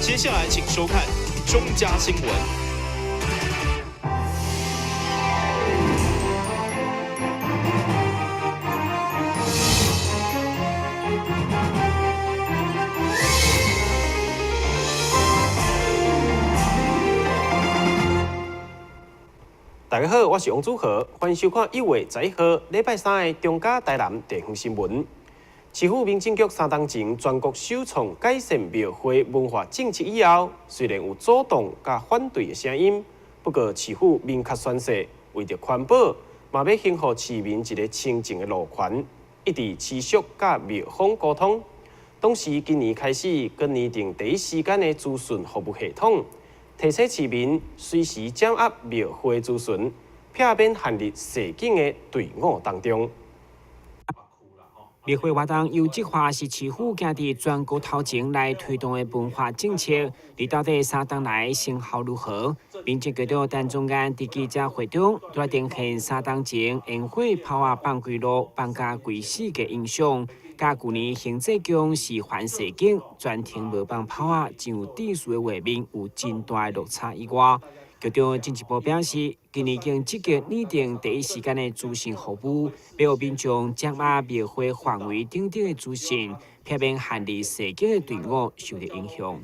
接下來請收看中嘉新聞。大家好，我是王祖豪，歡迎收看1月11號禮拜三的中嘉台南地方新聞。市府民政局三冬前全國首創改善廟會文化政策以後，雖然有阻擋佮反對的聲音，不過市府明確宣示，為著環保，嘛欲還予市民一个清淨的路權，一直持續佮廟方溝通。同時，今年開始，閣擬定第一時間的資訊服務系統，提醒市民隨時掌握廟會資訊，避免陷入踅警的隊伍當中。廟會活動優質化是市府行佇全國頭前來推動的文化政策，你到底三冬來成效如何？民政局長陳宗彥佇記者會中，拄來呈現三冬前煙火炮仔放規路、放甲規死的影像，佮舊年行濟宮示範踅警全程無放炮仔，真有秩序的畫面有真大的落差以外，局長進一步表示，今年已經積極擬定第一時間的資訊服務，欲予民眾掌握廟會範圍等等的資訊，避免陷入踅警的隊伍受著影響。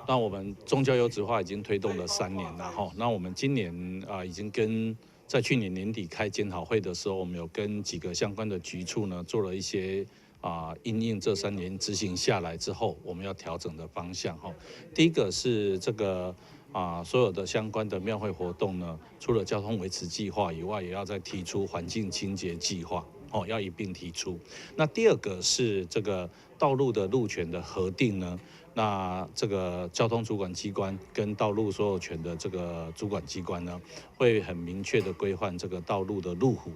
那我們宗教優質化已經推動了3年了哈，那我們今年啊已經跟在去年年底開檢討會的時候，我們有跟幾個相關的局處呢做了一些啊因應這3年執行下來之後，我們要調整的方向哈。第一個是這個。啊，所有的相關的廟會活動呢，除了交通維持計劃以外，也要再提出環境清潔計劃，哦，要一併提出。那第二個是這個道路的路權的核定呢，那這個交通主管機關跟道路所有權的這個主管機關呢，會很明確的規範這個道路的路虎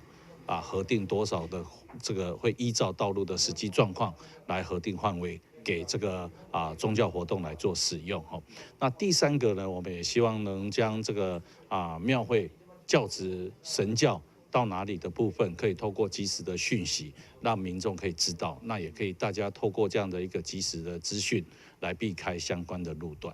啊，核定多少的這個會依照道路的實際狀況來核定範圍。給這個啊宗教活動來做使用吼。那第三個呢，我們也希望能將這個啊廟會教職神轎到哪裡的部分，可以透過即時的訊息，讓民眾可以知道。那也可以大家透過這樣的一個即時的資訊，來避開相關的路段。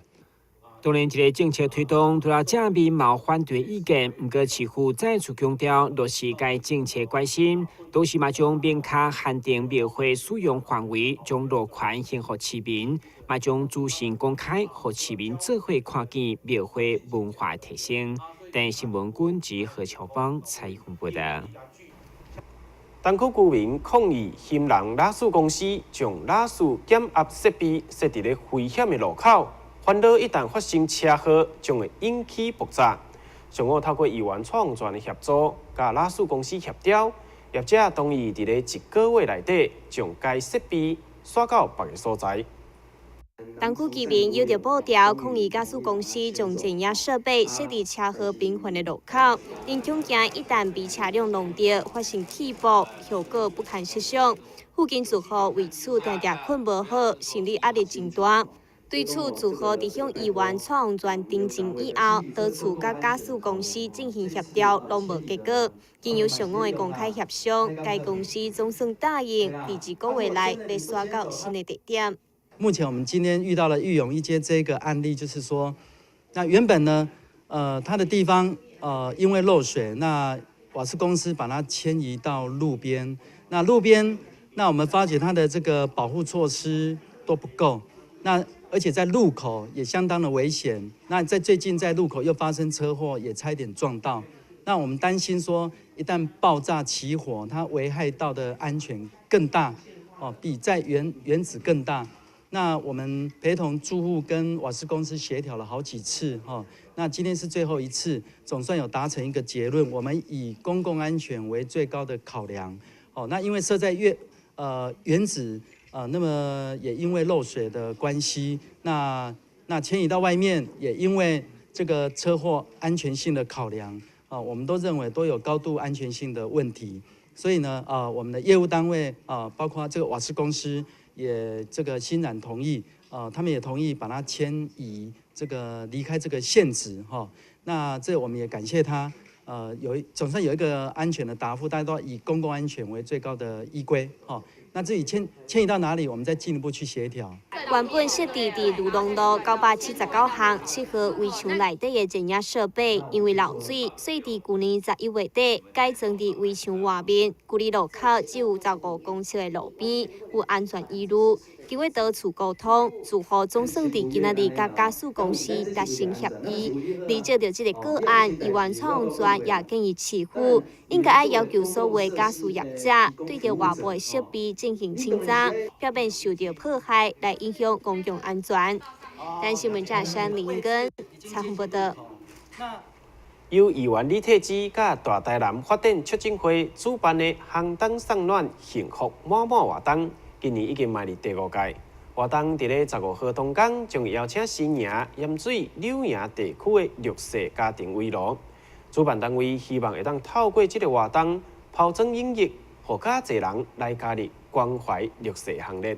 當然，這个政策推動，除了正面嘛有反對意見，毋過市府再次強調落實該政策決心，同時嘛將明確限定廟會使用範圍，將路權還予市民，嘛將資訊公開，予市民做伙看見廟會文化提升。電視新聞軍及何秋芳採訪報道。東區居民抗議興隆瓦斯公司將瓦斯減壓設備設佇咧危險的路口。煩惱一旦發生車禍，將會引起爆炸。上午透過議員蔡旺泉的協助，佮瓦斯公司協調，業者同意佇咧一個月內底將該設備徙到別个所在。東區居民拿著布條抗議瓦斯公司將減壓設備設佇車禍頻繁的路口，𪜶恐驚一旦被車輛撞著，發生氣爆，後果不堪設想。附近住戶為此定定睏無好，心理壓力真大。對此，住戶佇向議員蔡旺泉陳情以後，多次佮瓦斯公司進行協調，攏無結果。經由上午的公開協商，該公司總算答應，佇一個月內欲徙到新的地點。目前我們今天遇到了裕永一街這個案例，就是說，那原本呢，它的地方，因為漏水，那瓦斯公司把它遷移到路邊，那路邊，那我們發覺它的這個保護措施都不夠，那而且在路口也相當的危險。那在最近在路口又發生車禍，也差一點撞到。那我們擔心說，一旦爆炸起火，它危害到的安全更大，哦，比在原址更大。那我們陪同住戶跟瓦斯公司協調了好幾次，哈，那今天是最後一次，總算有達成一個結論。我們以公共安全為最高的考量，哦，那因為設在原址。那麼也因為漏水的關係，那遷移到外面，也因為這個車禍安全性的考量，啊，我們都認為都有高度安全性的問題，所以呢，啊，我們的業務單位啊，包括這個瓦斯公司也這個欣然同意，啊，他們也同意把它遷移，這個離開這個現址，哈，那這我們也感謝他，總算有一個安全的答覆，大家都以公共安全為最高的依歸，哈。那那至於遷移到哪裡，我們再進一步去協調。原本設置佇盧龍路979巷7號圍牆內底的電壓設備，因為漏水，所以佇舊年11月底改裝佇圍牆外面，距離路口只有15公尺的路邊，有安全疑慮。經過多次溝通，住戶總算佇今仔日佮家私公司達成協議。而藉著這個個案，議員蔡洪泉也建議市府應該愛要求所有家私業者對著外部的設備進行清查，避免受著破壞來影響公共安全。台新聞記者林英根採訪報道。由議員李泰之佮大台南發展促進會主辦的寒冬送暖幸福滿滿活動，今年已經邁入第五屆。活動佇咧15號當天，將會邀請新營、鹽水、柳營地區的弱勢家庭圍爐。主辦單位希望會當透過這個活動，拋磚引玉，予較濟人來加入關懷弱勢行列。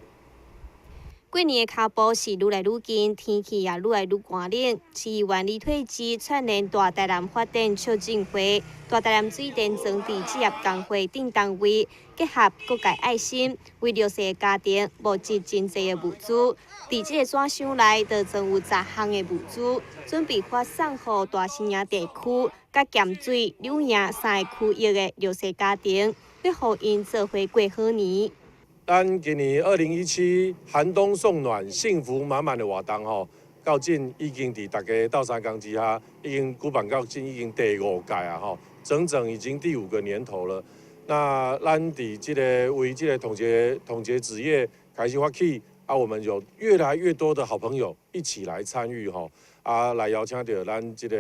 過年的跤步是愈來愈近，天氣也愈來愈寒冷。市議員李退之串聯大台南發展促進會、大台南水電裝置職業工會等單位，結合各界愛心，為弱勢家庭募集真濟的物資。佇這個紙箱內，就裝有10項的物資，準備發送予大新營地區、佮鹹水、柳營三个區域的弱勢家庭，欲予𪜶做伙過好年。咱今年2017寒冬送暖，幸福滿滿的活動吼，到今已經佇大家鬥相共之下，已經舉辦到今已經第五屆啊吼，整整已經第五個年頭了。那咱佇這個為這個統潔紙業開始發起，啊，我們有越來越多的好朋友一起來參與吼，啊，來邀請著咱這個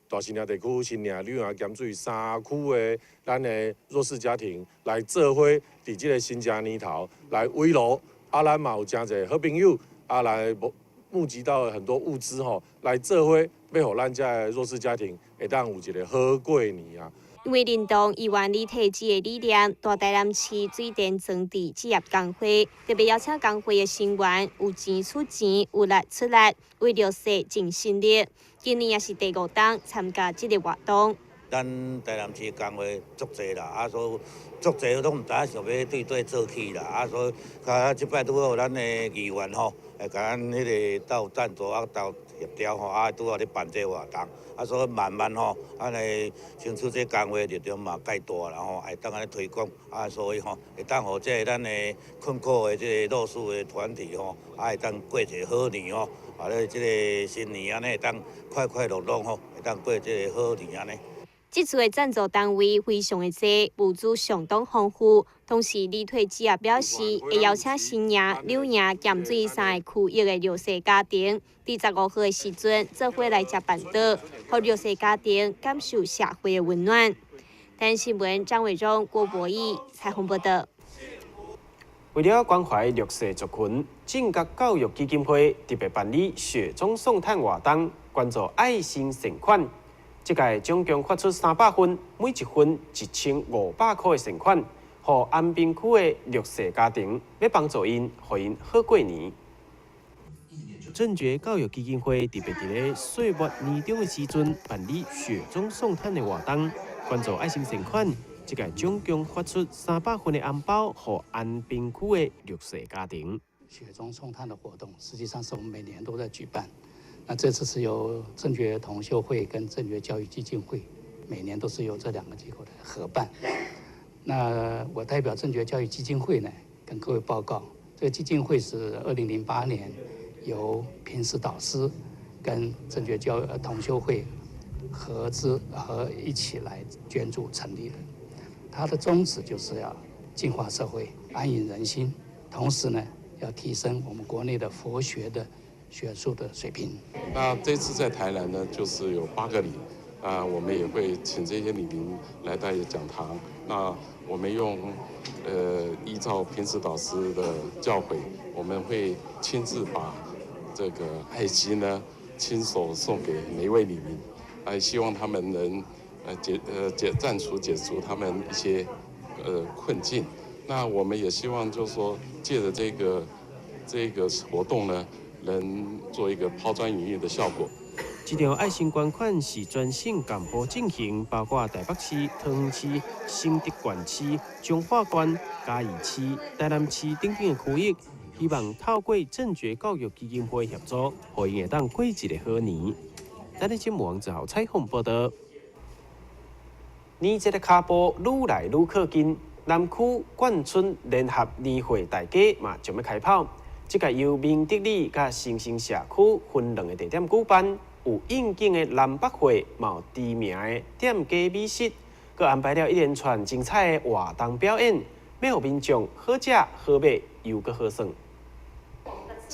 大新營地區、新營、柳營、鹹水三區的咱的弱勢家庭來做伙，佇這個新正年頭來圍爐，啊，咱嘛有誠濟好朋友啊來募集到很多物資吼，來做伙，欲予咱遮的弱勢家庭會當有一個好過年啊。因為認同議員李提之的理念，大台南市水電裝置職業工會特別邀請工會的成員，有錢出錢，有力出力，為弱勢盡心力。今年也是第五冬參加這個活動。咱台南市工會足濟啦，啊，所以足濟攏毋知影想欲對佗做起啦，啊，所以啊，這擺拄好咱的議員吼，會共咱彼个鬥贊助啊，鬥協調吼，啊，拄好咧辦這個活動，啊，所以慢慢吼，按呢親像這工會力量嘛蓋大啦吼，會當按呢推廣，啊，所以吼，會當予這個咱的困苦的這個弱勢的團體吼，啊，會當過一個好年吼，啊，咧這個新年按呢會當快快樂樂吼，會當過這個好年按呢。這次的贊助單位非常的濟，物資相當豐富。同時，李退之也表示，會邀請新營、柳營、鹹水三个區域的弱勢家庭，佇15號的時陣，做伙來食辦桌，予弱勢家庭感受社會的溫暖。台新聞張偉忠、郭博義採訪報道。為了關懷弱勢族群，正覺教育基金會特別辦理雪中送炭活動，捐助愛心善款。這屆總共發出300份，每一份1500塊的善款，予安平區的弱勢家庭，欲幫助𪜶，予𪜶好過年。正覺教育基金會特別佇咧歲末年終的時陣辦理雪中送炭的活動，捐助愛心善款。這屆總共發出300份的紅包，予安平區的弱勢家庭。雪中送炭的活動，實際上是我們每年都在舉辦。那這次是由正覺同修會跟正覺教育基金會，每年都是由這兩個機構來合辦。那我代表正覺教育基金會呢，跟各位報告，這個基金會是2008年由平實導師跟正覺教育同修會合資和一起來捐助成立的。它的宗旨就是要淨化社會、安隱人心，同時呢，要提升我們國內的佛學的學術的水平。那這次在台南呢，就是有八個里，啊，我們也會請這些里民來到講堂。那我們用，依照平實導師的教誨，我們會親自把這個愛心呢，親手送給每一位里民，來希望他們能，暫除解除他們一些，困境。那我們也希望就是說，借著這個活動呢，能做一個拋磚引玉的效果。這場愛心捐款是全省共步進行，包括台北市、桃園市、新竹縣市、彰化縣、嘉義市、台南市等等的區域，希望透過正覺教育基金會協助，予𪜶會當過一个好年。咱的節目王子豪採訪報道。年節的跤步愈來愈靠近，南區眷村聯合年貨大街嘛將欲開跑。這屆由明德里佮新生社區分兩个地點舉辦，有應景的南北貨，嘛有知名的店家美食，閣安排了一連串精彩的活動表演，欲予民眾好食好買又閣好耍。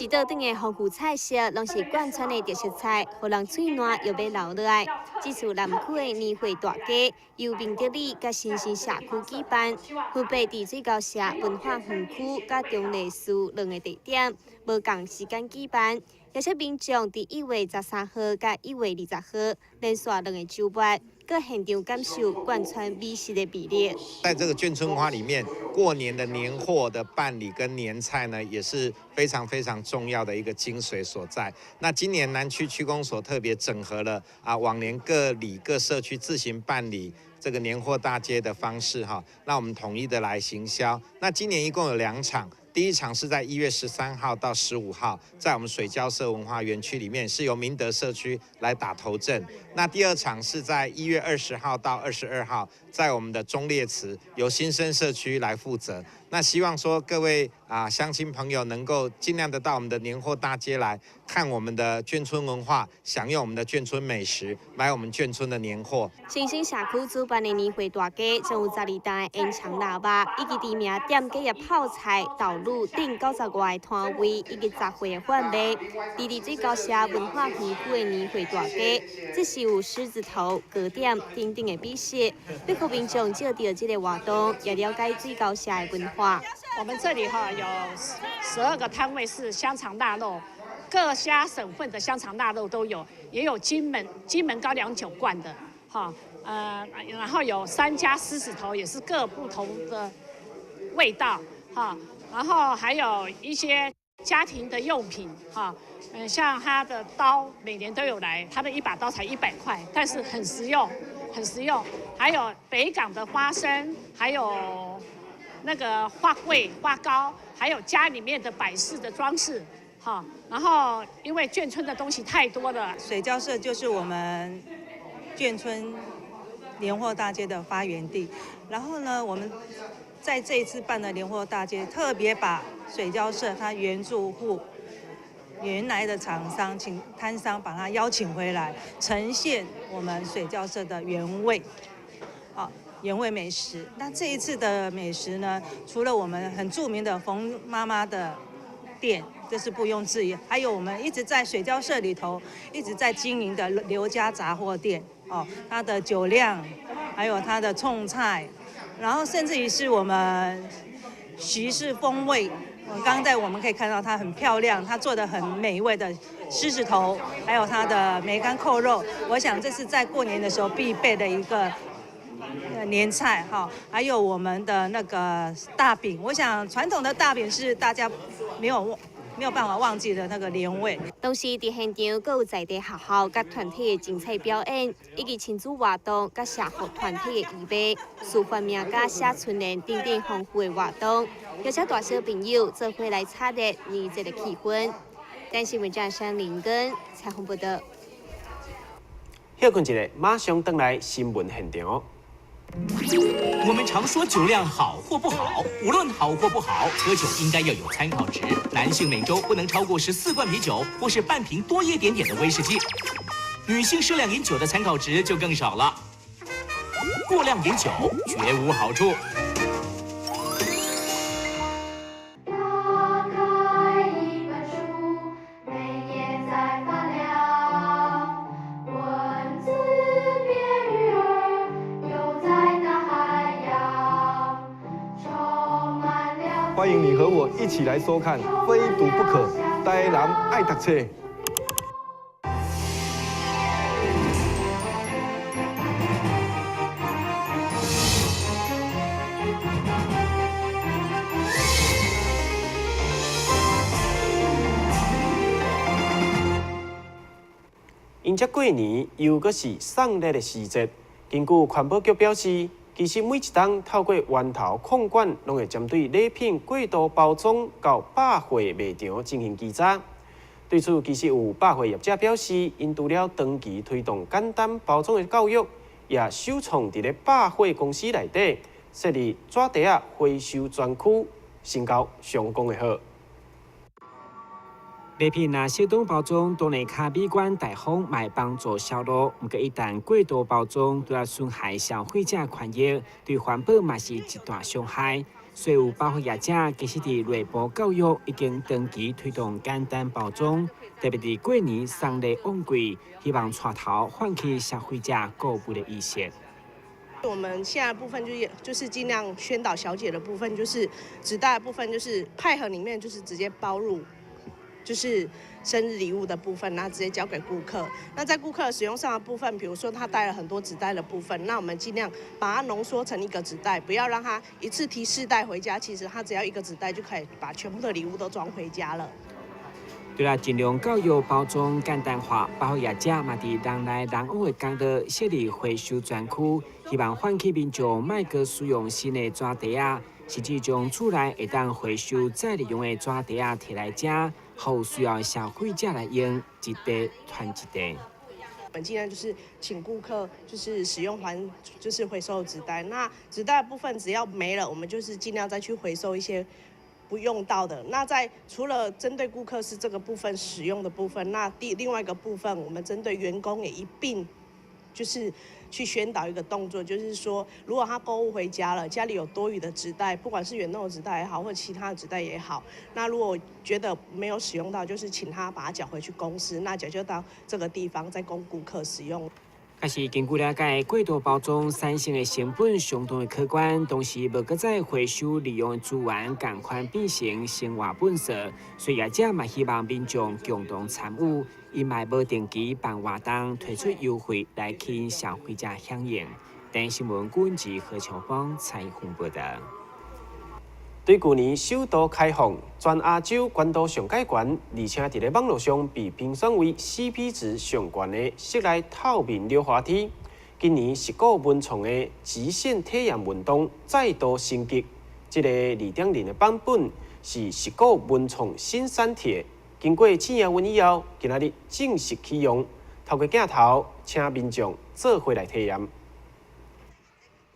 一桌頂的豐富菜色，攏是貫村的特色菜，予人喙瀾又欲流落來。這次南區的年貨大街，由明德里佮新生社區舉辦，分別佇水溝社文化園區佮中坜寺兩个地點，無仝時間舉辦。而且民眾佇1月13號佮1月20號連續兩个週末，閣現場感受貫村美食的魅力。在這個眷村文化裡面，過年的年貨的辦理跟年菜呢，也是非常非常重要的一個精髓所在。那今年南區區公所特別整合了往年各里各社區自行辦理這個年貨大街的方式哈，那我們統一的來行銷。那今年一共有兩場。第一場是在1月13號到15號，在我們水交社文化園區裡面，是由明德社區來打頭陣。那第二場是在1月20號到22號，在我們的忠烈祠，由新生社區來負責。那希望說各位鄉親朋友能夠盡量的到我們的年貨大街來看我們的眷村文化，享用我們的眷村美食，買我們眷村的年貨。新生社區主辦的年貨大街，將有12檔的煙腸臘肉，以及知名店家的泡菜、豆乳等95个攤位，以及雜貨的販賣。佇水溝社文化園區的年貨大街，這是有獅子頭、糕點等等的美食，欲予民眾藉著這个活動，也了解水溝社的文化。我們這裡哈有12個攤位是香腸臘肉，各家省份的香腸臘肉都有，也有金門高粱酒罐的，哈，然後有3家獅子頭，也是各不同的味道，哈，然後還有一些家庭的用品，哈，像他的刀每年都有來，他的一把刀才100塊，但是很實用，很實用。還有北港的花生，還有那個花櫃、花糕，還有家裡面的擺飾的裝飾，哈。然後因為眷村的東西太多了，水交社就是我們眷村年貨大街的發源地。然後呢，我們在這一次辦的年貨大街，特別把水交社它原住戶、原來的廠商、請攤商把它邀請回來，呈現我們水交社的原味，啊，原味美食。那這一次的美食呢，除了我們很著名的馮媽媽的店，這是不庸置疑，還有我們一直在水交社裡頭一直在經營的劉家雜貨店，哦，它的酒釀，還有它的蔥菜，然後甚至於是我們徐氏風味。我剛在我們可以看到它很漂亮，它做的很美味的獅子頭，還有它的梅乾扣肉，我想這是在過年的時候必備的一個年菜哈。還有我們的那個大餅，我想傳統的大餅是大家沒有辦法忘記的那個年味。同時，佇現場閣有在地學校佮團體的精彩表演，以及親子活動佮社福團體的義賣、書法名家寫春聯等等豐富的活動，邀請大小朋友做伙來炒熱年節的氣氛。電視記者沈林根採訪報道。歇睏一下，馬上轉來新聞現場。我們常說酒量好或不好，無論好或不好，喝酒應該要有參考值。男性每週不能超過14罐啤酒，或是半瓶多一點點的威士忌。女性適量飲酒的參考值就更少了。過量飲酒絕無好處。歡迎你和我一起來收看《非讀不可》，台南愛讀冊。迎接過年又閣是送禮的時節。根據環保局表示，其實每一冬透過源頭控管，攏會針對禮品過度包裝到百貨賣場進行稽查。對此，其實有百貨業者表示，𪜶除了長期推動簡單包裝的教育，也首創佇咧百貨公司內底設立紙袋仔回收專區，成效相當的好。禮品若適當包裝，當然較美觀大方，嘛會幫助銷路。毋過一旦過度包裝，除了損害消費者權益，對環保嘛是一大傷害。所以有百貨業者其實佇內部教育已經長期推動簡單包裝，特別佇過年送禮旺季，希望帶頭喚起消費者購物的意識。我們現在部分就是盡量宣導小姐的部分，就是紙袋的部分，就是派盒裡面就是直接包入。就是生日禮物的部分，那直接交給顧客。那在顧客使用上的部分，比如說他帶了很多紙袋的部分，那我們盡量把它濃縮成一個紙袋，不要讓他一次提四袋回家。其實他只要一個紙袋就可以把全部的禮物都裝回家了。除了盡量教育包裝簡單化，百貨業者嘛佇人來人往的角落設立回收專區，希望喚起民眾莫閣使用新的紙袋仔，甚至將厝內會當回收再利用的紙袋仔提來遮，予需要消費者來用，一袋傳一袋。我們盡量就是請顧客就是使用還就是回收紙袋，那紙袋的部分只要沒了，我們就是盡量再去回收一些不用到的。那在除了針對顧客是這個部分使用的部分，那另外一個部分，我們針對員工也一併就是去宣導一個動作，就是說，如果他購物回家了，家裡有多餘的紙袋，不管是遠東的紙袋也好，或其他的紙袋也好，那如果覺得沒有使用到，就是請他把它繳回去公司，那繳就到這個地方再供顧客使用。但是根據了解，過度包裝產生的成本相當的可觀，同時無閣再回收利用的資源，仝款變成生活垃圾，所以業者嘛希望民眾共同參與，𪜶嘛無定期辦活動，推出優惠來吸引消費者響應。電視新聞郭文吉何秋芳採訪報道。對舊年首度開放，全亞洲懸度上蓋懸，而且佇咧網路上被評選為 CP 值上懸的室內透明溜滑梯，今年石鼓文創的極限體驗運動再度升級，這个2.0的版本是石鼓文創新三鐵，經過試營運以後，今仔日正式啟用，透過鏡頭請民眾做伙來體驗。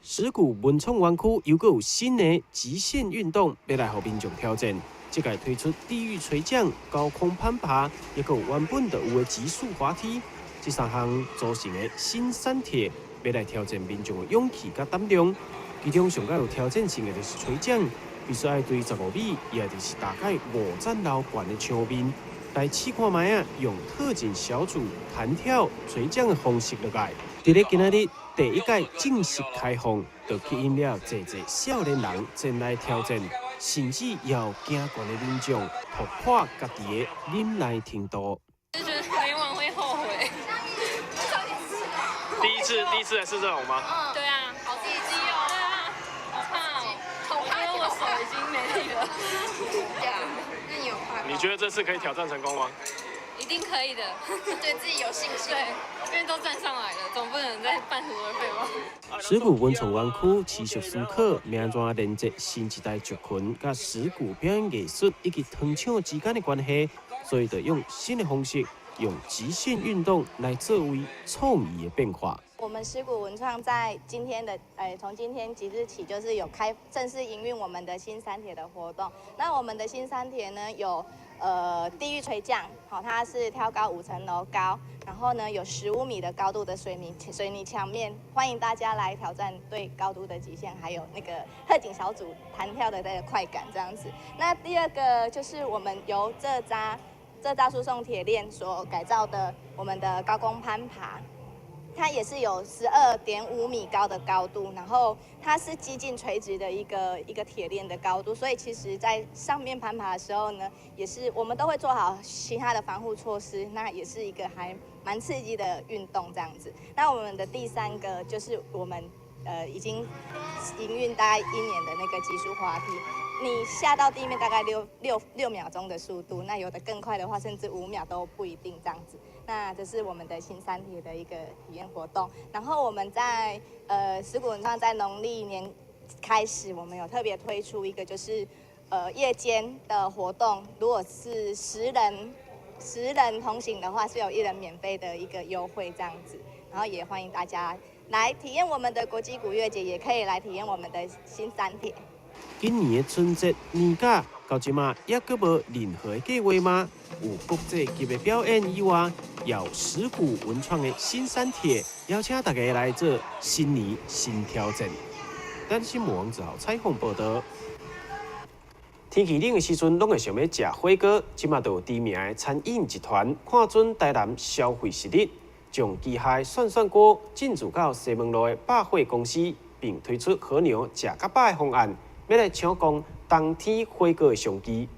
石鼓文創園區又閣有新的極限運動欲來予民眾挑戰。這屆推出地獄垂降、高空攀爬，抑閣有原本就有的極速滑梯，這三項組成的新三鐵，欲來挑戰民眾的勇氣佮膽量。其中上較有挑戰性的就是垂降，必須愛對15米，也就是大概5層樓懸的牆面，來試看覓仔，用特警小組彈跳垂降的方式落來。佇咧今仔日第一屆正式開放，就吸引了濟濟少年人前來挑戰，甚至也有驚懸的民眾突破家己的忍耐程度。就覺得沒玩會後悔。第一次，第一次來試這種嗎？嗯，對啊，好刺激哦！對啊，好怕哦，我覺得我手已經沒力了。那你有怕？你覺得這次可以挑戰成功嗎？一定可以的，對自己有信心。對，因為都站上來了，總不能再半途而廢吧。石鼓文創園區持續思考，欲按怎連接新一代族群佮石鼓表演藝術以及糖廠之間的關係，所以就用新的方式，用極限運動來作為創意的變化。我們石鼓文創在今天的，從今天即日起，就是有開正式營運我們的新三鐵的活動。那我們的新三鐵呢，有地獄垂降，好，它是挑高5層樓高，然後呢有15米的高度的水泥牆面，歡迎大家來挑戰對高度的極限，還有那個特警小組彈跳的那個快感這樣子。那第二個就是我們由蔗渣輸送鐵鏈所改造的我們的高空攀爬。它也是有12.5米高的高度，然後它是接近垂直的一個鐵鏈的高度，所以其實在上面攀爬的時候呢，也是我們都會做好其他的防護措施，那也是一個還蠻刺激的運動這樣子。那我們的第三個就是我們已經營運大概一年的那個極速滑梯，你下到地面大概6秒鐘的速度，那有的更快的話，甚至5秒都不一定這樣子。那這是我們的新三鐵的一個體驗活動。然後我們在十鼓文創在農曆年開始，我們有特別推出一個就是夜間的活動，如果是10人同行的話，是有一人免費的一個優惠這樣子。然後也歡迎大家來體驗我們的國際鼓樂節，也可以來體驗我們的新三鐵。今年的春節年假到這馬猶閣無任何的計劃嗎？有國際級的表演以外，有十鼓文創的新三鐵，邀請大家來做新年新挑戰。咱新聞王子豪採訪報道。天氣冷的時陣，攏會想欲食火鍋。這馬就有知名的餐飲集團看準台南消費實力，將旗下的涮涮鍋進駐到西門路的百貨公司，並推出和牛食較飽的方案，欲來搶攻冬天火鍋的商機。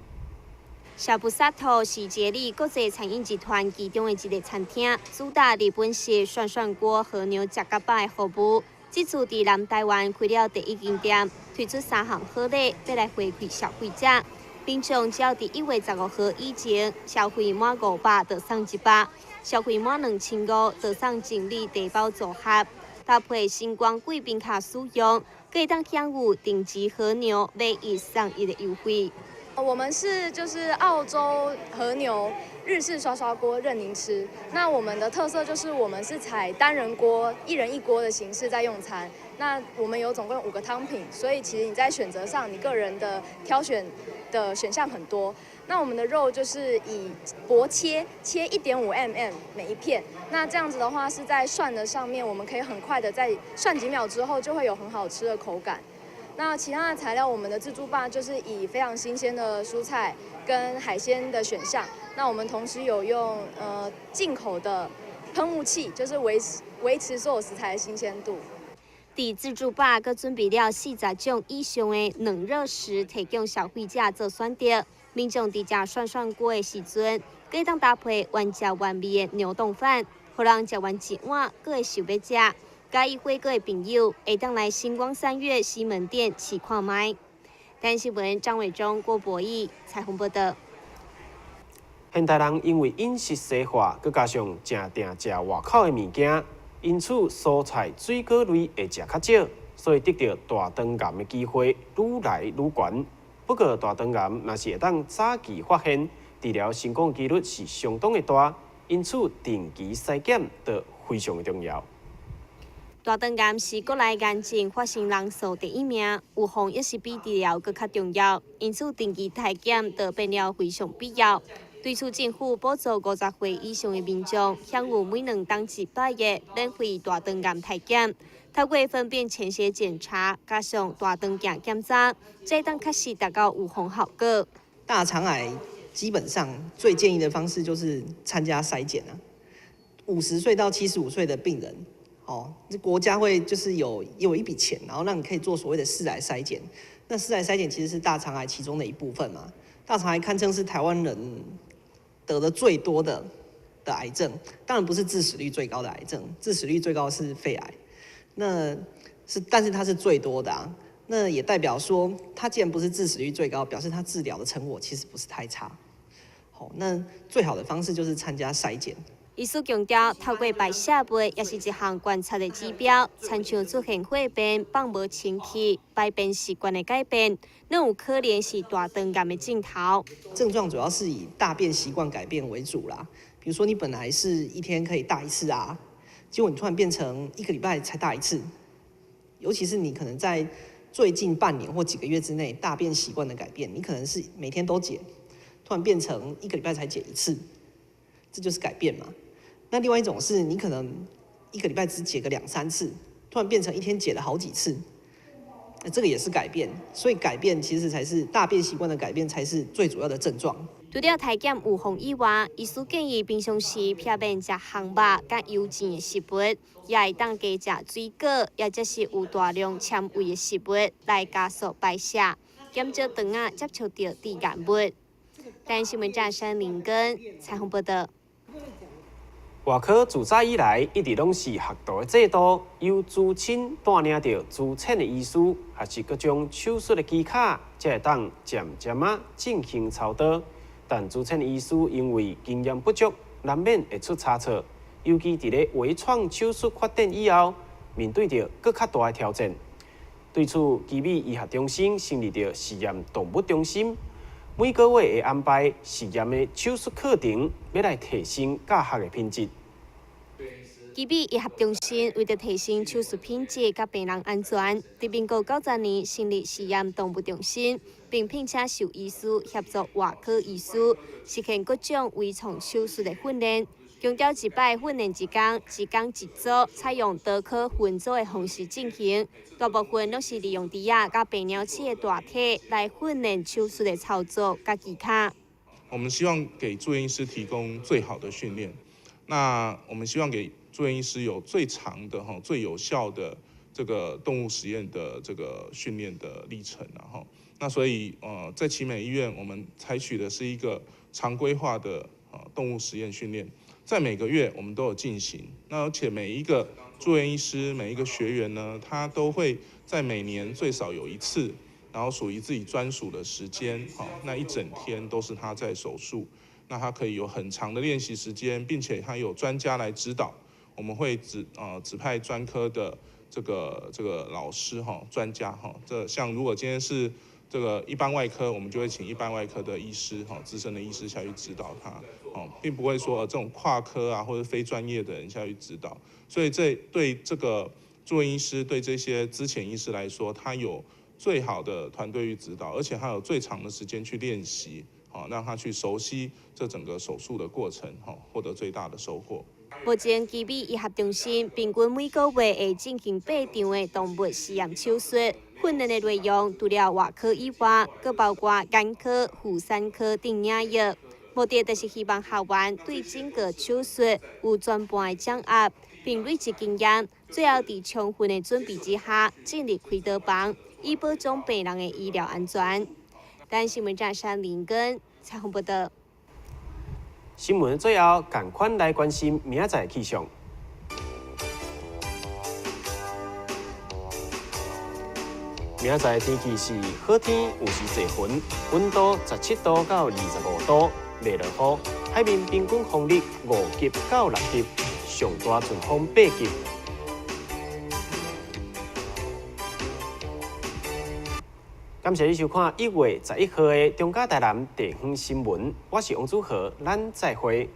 しゃぶさと是捷力國際餐飲集團其中的一个餐廳，主打日本式涮涮鍋和牛食較飽的服務。這次佇南台灣開了第一間店，推出三項好禮，欲來回饋消費者。民眾只要佇1月15號以前消費滿500，就送100；消費滿2500，就送情侶茶包組合。搭配星光貴賓卡使用，閣會當享有頂級和牛買一送一的優惠。我們是就是澳洲和牛日式涮涮鍋任您吃。那我們的特色就是我們是採單人鍋，一人一鍋的形式在用餐。那我們有總共5個湯品，所以其實你在選擇上，你個人的挑選的選項很多。那我們的肉就是以薄切，切1.5 mm 每一片。那這樣子的話是在涮的上面，我們可以很快的在涮幾秒之後就會有很好吃的口感。那其他的材料，我們的自助吧就是以非常新鮮的蔬菜跟海鮮的選項。那我們同時有用進口的噴霧器，就是維持所有食材的新鮮度。佇自助吧，閣準備了40種以上的冷熱食，提供消費者做選擇。民眾佇食涮涮鍋的時陣，閣會當搭配原汁原味的牛丼飯，予人食完一碗，閣會想欲食。佮意火鍋的朋友，會當來新光三越西門店試看覓。台視新聞張偉忠、郭博義採訪報道。現代人因為飲食西化，閣加上誠定食外口的物件，因此蔬菜、水果類會食較少，所以得著大腸癌的機會愈來愈懸。不過大腸癌若是會當早期發現，治療成功幾率是相當的大，因此定期篩檢就非常的重要。大腸癌是國內癌症發生人數第一名，預防也是比治療閣較重要，因此定期體檢就變了非常必要。對此，政府補助50歲以上的民眾享有每2冬一擺的免費大腸癌體檢，透過糞便潛血檢查，加上大腸鏡檢查，才會當確實達到預防效果。大腸癌基本上最建議的方式就是參加篩檢啊，50歲到75歲的病人。哦，這國家會就是有一筆錢，然後讓你可以做所謂的四癌篩檢。那四癌篩檢其實是大腸癌其中的一部分嘛。大腸癌堪稱是台灣人得的最多的癌症，當然不是致死率最高的癌症，致死率最高是肺癌。那是，但是它是最多的啊。那也代表說，它既然不是致死率最高，表示它治療的成果其實不是太差。好，那最好的方式就是參加篩檢。醫師強調，透過排泄物也是一項觀察的指標，親像出現血便放無清氣、排便習慣的改變，攏有可能是大腸癌的症頭。症狀主要是以大便習慣改變為主啦，比如說你本來是一天可以大一次啊，結果你突然變成一個禮拜才大一次，尤其是你可能在最近半年或幾個月之內大便習慣的改變，你可能是每天都解，突然變成一個禮拜才解一次，這就是改變嘛。那另外一種是你可能一個禮拜只解個兩三次，突然變成一天解了好幾次，那這個也是改變。所以改變其實才是大便習慣的改變，才是最主要的症狀。除了體檢預防以外，醫師建議平常時避免食烘肉佮油煎的食物，也會當加食水果，抑者是有大量纖維的食物來加速排泄，減少腸仔接觸著致癌物。台視新聞張山林根採訪報道。外科自早以來一直攏是學徒的制度，由主診帶領著資淺的醫師，學習各種手術的技巧，才會當漸漸仔進行操刀。但資淺的醫師因為經驗不足，難免會出差錯。尤其佇咧微創手術發展以後，面對著閣較大的挑戰。對此，奇美醫學中心成立著實驗動物中心，每個月會安排實驗的手術課程，欲來提升教學的品質。奇美醫學中心為著提升手術品質佮病人安全，佇民國90年成立實驗動物中心，並聘請獸醫師協助外科醫師，實現各種微創手術的訓練。強調一擺訓練一工，一工一組，採用多科分組的方式進行。大部分攏是利用豬仔佮白貓鼠的大體來訓練手術的操作佮技巧。我們希望給住院醫師提供最好的訓練。那我們希望給住院醫師有最長的、最有效的這個動物實驗的這個訓練的歷程，然後，那所以在奇美醫院，我們採取的是一個常規化的動物實驗訓練，在每個月我們都有進行。那而且每一個住院醫師、每一個學員呢，他都會在每年最少有一次，然後屬於自己專屬的時間，那一整天都是他在手術。那他可以有很長的練習時間，並且他有專家來指導。我們會指派專科的這個老師哈，專家哈。這像如果今天是這個一般外科，我們就會請一般外科的醫師哈，資深的醫師下去指導他，哦，並不會說這種跨科啊或者非專業的人下去指導。所以這對這個住院醫師，對這些資淺醫師來說，他有最好的團隊去指導，而且他有最長的時間去練習。好，讓他去熟悉這整個手術的過程，獲得最大的收穫。目前，奇美醫學中心平均每個月會進行八場的動物實驗手術，訓練的內容除了外科以外，閣包括眼科、婦產科等領域。目的就是希望學員對整個手術有全盤的掌握，並累積經驗，最後佇充分的準備之下，進入開刀房，以保障病人的醫療安全。台新聞張山林根采訪報導。新聞最後，仝款來關心明仔載氣象。明仔載天氣是好天，有時濟雲，溫度17度到25度，袂落雨。海面平均風力5級到6級，上大陣風8級。感謝你收看1月11號的中嘉台南地方新聞，我是王祖豪，咱再會。